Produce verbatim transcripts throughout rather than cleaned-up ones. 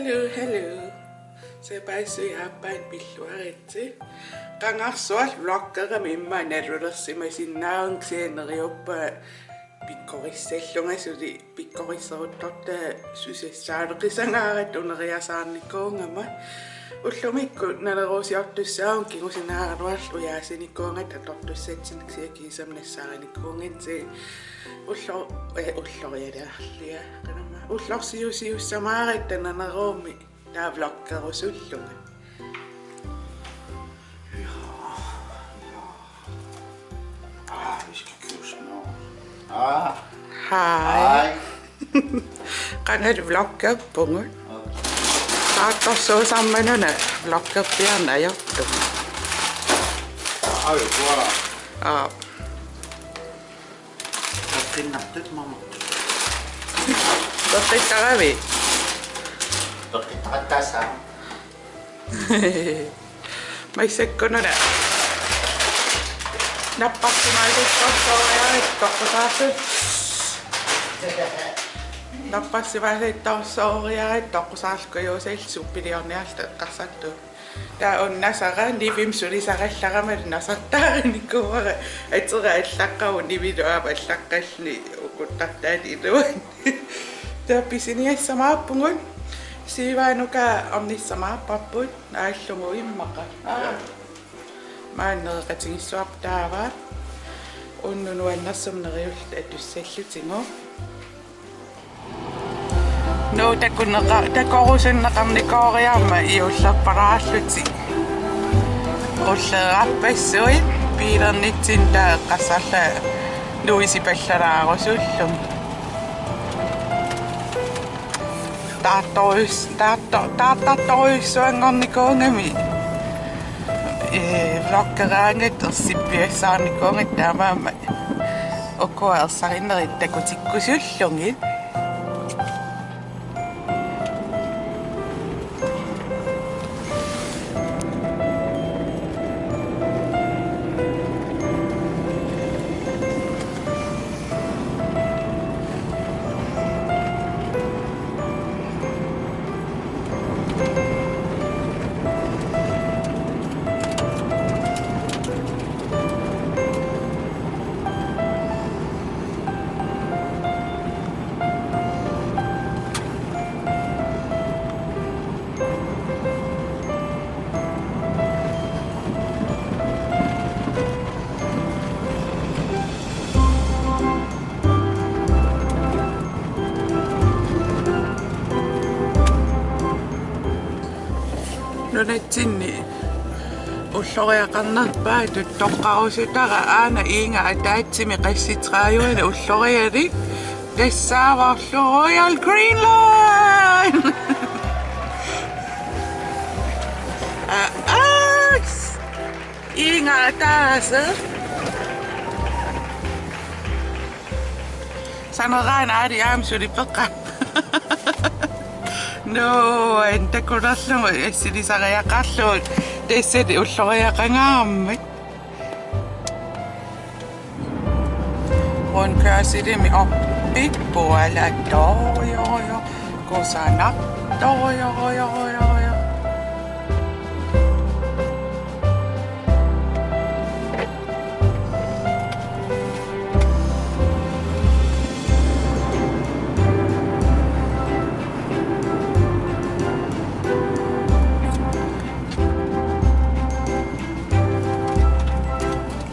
Hello, hello. Sapaassuit aappaanni pilluaritsi. Qangarsuaq vloggerama immaqa nalulersimasinnaavunga kisianni neriuppunga pikkorissallunga suli pikkorisseruttortaa susassaaleqisangaarata uneriasaarnikuugama. Ullumikkut naneruusiortussaavunga kingusinaaraluarlunga ujaasinikuugama atortussatsinnik kisianni kiisami nassaarinikuugatta. Ullo-, eh, ullorialaarlia. Qanamma. Ullorsiusiussamaaratta naneruummi taava vloggerusullunga. Ja, ja. Ah, vi skal købe sådan noget. Ah, hej. Hej. Qangali vloggerpunga. Okay. Taartorsuusarmaguna vloggerpiarneq ajorpunga. Ej, hvor er... Aa. Peqqinnartut mamartut. Peqqittaravit? Peqqittaqattaassaanga. Massakkununa. Napparsimaaseqartooriarit toqqusaartut. Napparsimaaseqartooriarit toqqusaarlugu juusaillu suppiliorniarluta eqqarsartut. Taava una nasara nivimmi sulisarallarama nasartaarinikuuara, atera allaqqavoq nivilu aamma allaqqalluni ukuttartaani iluani. Taava pisiniassamaarpugut. Siivaanukua ornissamaarparput aallugu immaqa. Aa. Ja. Maani nereqatigissavarput taava. Unnuk nuannersumik neriulluta atussallutigu. Nuu takuneqa-, takorusunneqarnikooriarama juullerpalaarlutik. Qulleerarpassuit biilernitsinni taava eqqarsarlunga nuisipallalaarusullugit. Taartorus-, taartor-, taartartorujussuanngornikuugami. Ee, vloggeraangatta ersippiassaarnikuugatta taamaammat. Ukua ersarinnerit takutikkusullugit. Nunatsinni ulloriaqarnerpaatut toqqarusutara aana Iinga ataatsimi qassit tredive ullorialik tassaavorlu Royal Green Line. Aa, aa, Iinga ataaseq. Saneraana aali aamma suli peqqa. Nuu, en takulerlugu assilisariaqarlugu tassani ulloriaqangaarmat. Rundkørslimi orpik pualattorujorujoq, kusanartorujorujorujorujoq.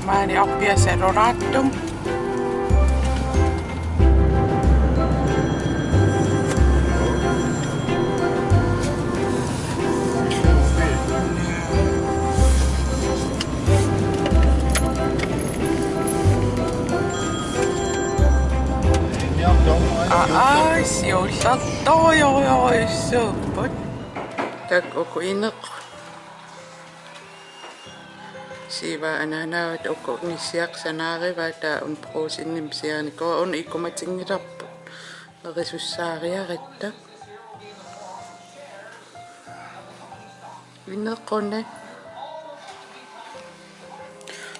Maani orpiassat roraattum. Aa, siullertorujorujorujussuupput. Takuuk uku ineq. Siiva anaanaavata uku nissiaq sanaarivaat, taava una Brugsenimi siaanikuuara, una ikumatinngilarput. Nerisussaariaratta. Inequnaq.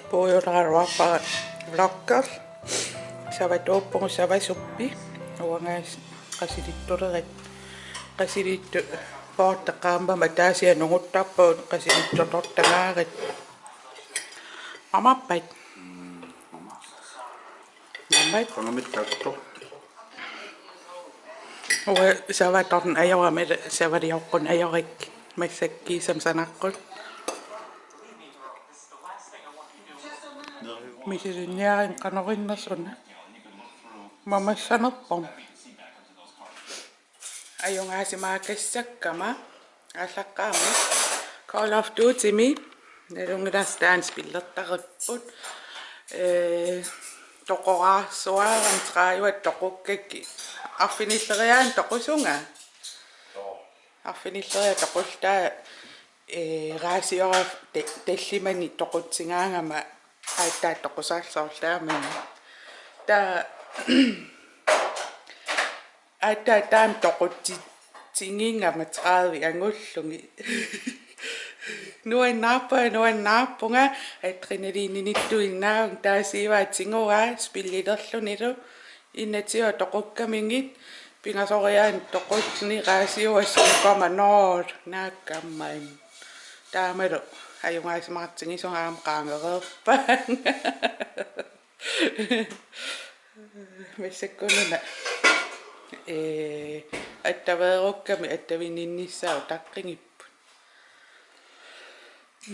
Puujuleraluarpara vlogger. Savatuuppugut savasuppi. Uangaas qasilittulerat. Qasilittut. Oortaqaammat ataasiaq nunguttarput qasittortortagaarit. Mamarpat. Mamarpat. Qangamittartoq. Uanga savatorn ajorami, savaliorpun ajorik massakkiisam sanaqqut. Misilinniarin qanorinnersuna. Mamassanerpun. Ajugaasimaakassakkama aallaqqaammut Call of Duty-mi nalunngilarsi taanna spillertaripput. Ee, toqoraarsuarami tredive toqukkakkit. Arfinilleriaanni toqusunga. Arfinilleriaanni toqulluta, ee, raasiora te-, tallimani toqutsigaangama aatsaat toqusarluarlugit. Taava aatsaat taama toqutsitsigigama tredive angullugit. Nuannaarpunga, nuannaarpunga, adrenalinittuinnaavunga, taava siivaa tiguaa spillilerlunilu. Inatio toqukkamigit, pingasoriaanni toqulluni raasiuassat ukama noor naakkamman. Taamalu ajugaasimaartigisoq aamma qaangereerpaanga. Massakkununa, ee, attaveerukkami attavinninnissaa utaqqigipput.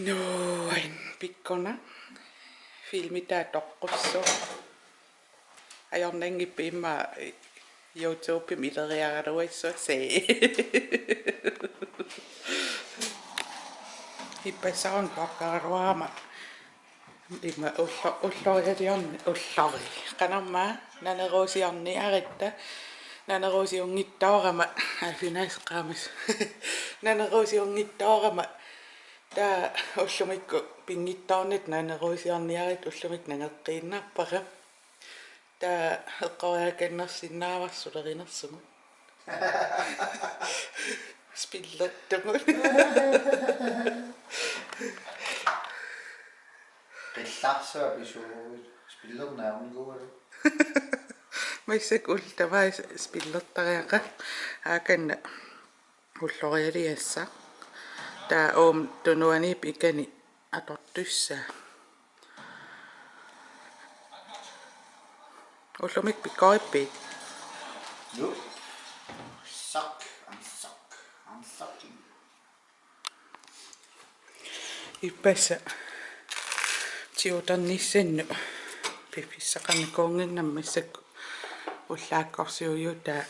Nuann' pikkunaq. Filmitaa toqqussuuvoq. Ajornanngippat immaqa YouTube-imi ileriaraluassaasi. Ippassaq una paqqaraluarama. Immaqa ullo-, ullorialiorn-, ullori. Qanormaa naneruusiorniaratta. Naneruusiunngitsoorama. Aa, finansqaamas. Naneruusiunngitsoorama. Taava ullumikkut pinngitsoornata naneruusiorniaratta ullumikkut nangeqqiinnarpara. Taava eqqoriakannersinnaavarsi sulerinersugut. Spillertugut. Qillarsuaq pisuuvugut spillernaarnikuugalu. Massakkut ullut tamaasa spillertariaqarpoq. Aakanna ullorialiassaq. Taava uuma tunuaniippoq ikani atortussaavoq. Ullumikkut pikkorippiuk? Nuann'. Suck. I'm suck. I'm sucking. Ippassaq tiutarnissannut piffissaqarnikuunnginnama massakkut ullaakkorsiujutaa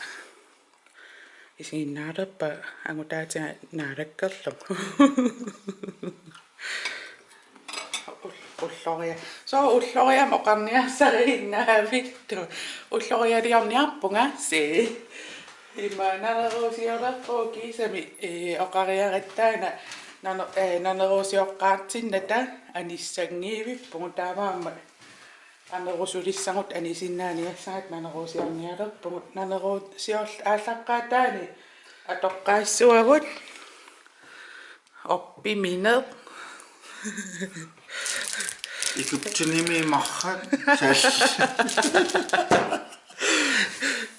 isiginnaalerpara angutaatiga naalakkerlugu. Ul-, ulloria. Sooq ulloriamik oqarniarsariinnaavittoq? Ullorialiorniarpunga si. Immaqa naneruusioreerpugut kiisami, ee, oqariaratta taanna nano-, ee, naneruusioqqaartinnata anissanngiivippugut taamaammat. Anerusulissagut anisinnaaniassagatta naneruusiornialerpugut. Naneruusior-, aallaqqaataani atoqqaassuagut. Orpimineq. Egyptenimi marrat.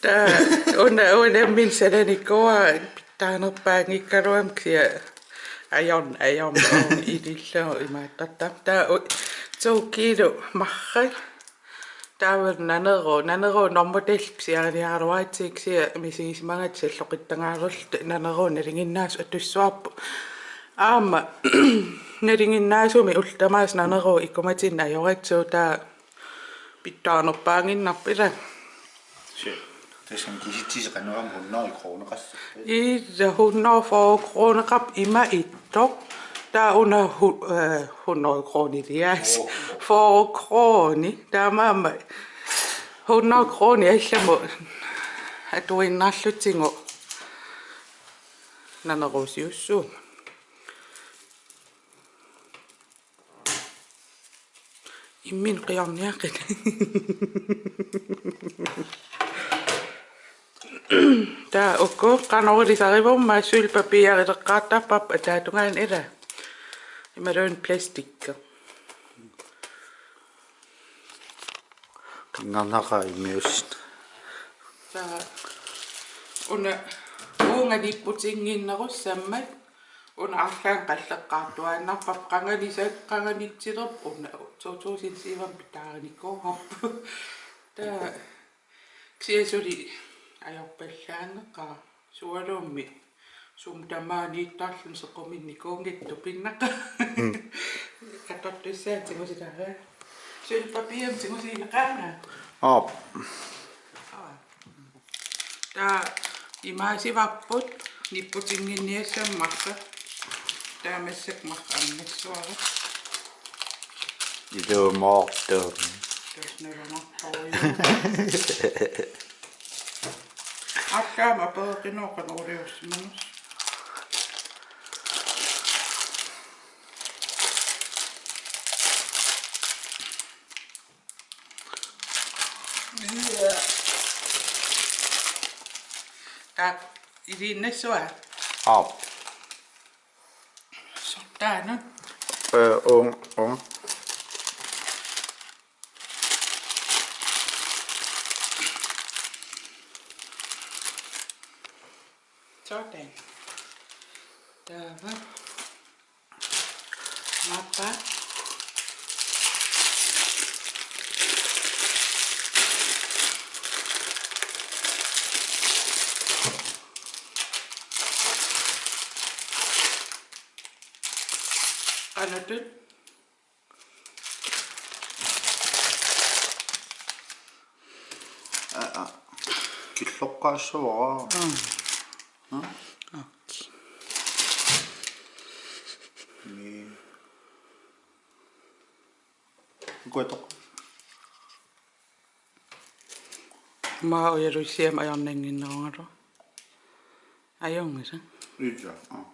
Taava una, una min salanikuuara pitsaanerpaanngikkaluamik kisianni ajorn-, ajornarpoq ilillugu imaattartarpoq. Taava u-, to kilo marrat. Taava naneruut, naneruut normu tallit pisiariniaraluaratsigit kisianni misigisimagatta salloqittagaarullugit naneruut nalinginnaasut atussuarput. Aamma nalinginnaasumik ullut tamaasa naneruut ikumatinnut ajoratsigu taava pitsaanerpaannginnarpoq ilaa. Suu. Tassami kisitsisit qanoq aamma hundrede kroneqassappat. Ila hundrede fyrre kroneqarpoq ima ittoq. Taava una hu-, øh, hundrede kroniliaasi. Fyrre kroni. Taamaammat hundrede kroni allamut atuinnarlutigu naneruusiussuugut. Imminut qiorniaqini. Taava uku qanoq ilisarivummi sølvpapirileqqaartarparput ataatungaani ilaa. Imaluunniit plastikki. Qingarnaqaaq immiussinnagu. Taava una Uunga nipputinnginnerussammat una arlaannik qalleqqaartuaannarparput, qanganisat qanganitsilerput, una to tusind syv-mi pitaarinikuuarput. Taava kisianni suli ajorpallaanngikkaat, sualummik sumut tamaaniittarluni sequminnikuunngitsoq pinnaqaaq. Mm. Atortussaat tigusilaarpaa. Suli papiamik tigusilaarpaa. Aap. Aap. Taava imaasivarput nipputinnginniassammat marluk. Taava massakkut marluk ammassuara. Ilumoortoq. Tassa nalunaartorujussuuvoq. Arlaannik apereqinooq qanoq iliussimanus. Taava iliinnassavaa? Aap. Sortaanut. Øh, ung, ung. Sådan. Taava. Mappa. Qanutut. Aa, aa. Killoqqaassavara. Mm. Mm? Okay. Ni. Kuatoq. Maa ujalussiam ajornannginnerungalu. Ajunngisa. Ija, aa.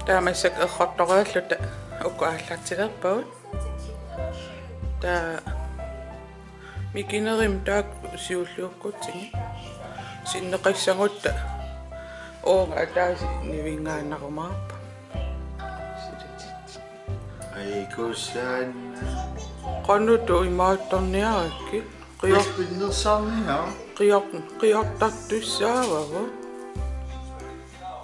Taava massakkut errortorialluta uku aallartilerpagut. Taava mikinerimi taakku siulliukkutsigit. Sinneqassagutta uunga ataaseq nivinngaannarumaarpoq. Ai, kusanaq. Qanoq imaattorniarakkit? Qior-, pinnersaarniaq. Qior-, qiortartussaavagut.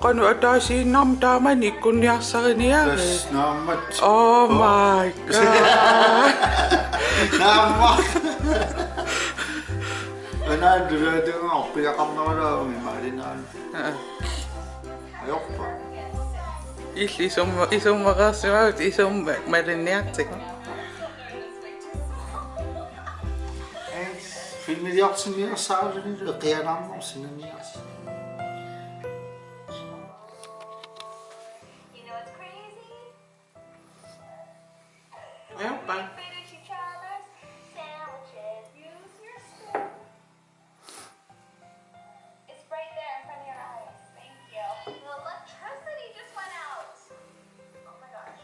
Qanoq ataasiinnarmik taamani ikkunniarsariniarit? Tassa naammat. Oh my God. Naammat. Anaa dulatunga oppiaqarnerulaami maalinaal. Aa. Ajorpa. Illit isumma-, isummareersimagit isumma malinniartigu. Filmiliortinniarsaraluni qianarnersinniarsi. Ajorpa. It's right there in front of your eyes. Thank you. The electricity just went out. Oh my gosh.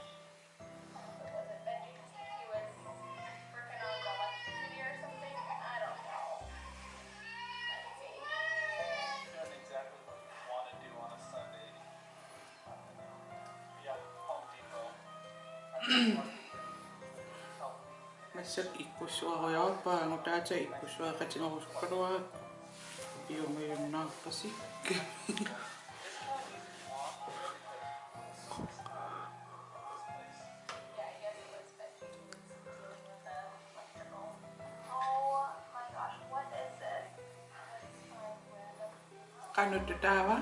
Was it the J T Q was freaking on the electricity or something? I don't know. Let's see. Doing exactly what you want to do on a Sunday. Yeah, Home Depot. Massakkut ikkussuarujoorpara, angutaata ikkussuaqatigerusukkaluarakku. Iumajunnaarpasik. Qanoq taava?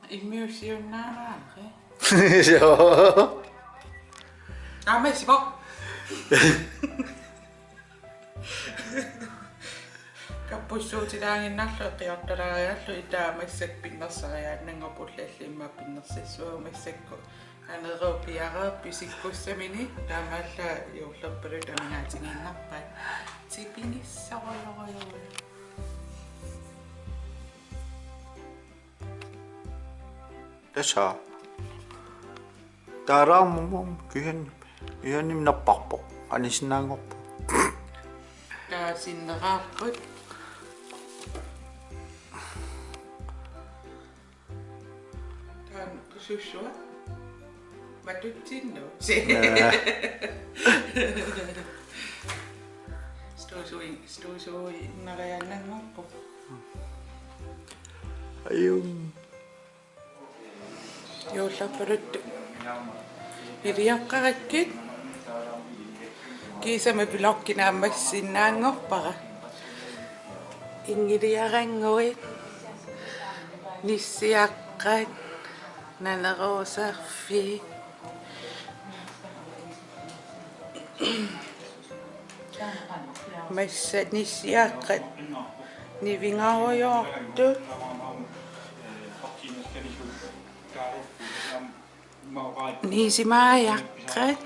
Immiussiunnaaraare. Joo. Taamaasivoq. Kappussuutilaaginnarlugu qiortalaariarlugu, taava massakkut pinnersariaannanngorpoq, ullallu immaqa pinnersassaanga massakkut. Anerup piareerpoq isikkussamini, taamaallaat juullerpaluttunik amigaatigiinnarpaat. Tipigissorujussuuvoq. Tassa. Taaraamum kihan, kihanim napparpoq. Anisinnaanngorpoq. Taava sinneraarput. Taanna sussua. Matutsinnut. Naa. Stuusuin-, stuusuinnariaannanngorpoq. Ajung. Juullerpaluttoq. Iliaqqarakkit. Kiisami vloggi naammassisinnaanngorpara. Inngiliarannguit. Nissiaqqat. Naneruusarfik. Massa nissiaqqat nivingarujoortut. Nisimaajaqqat.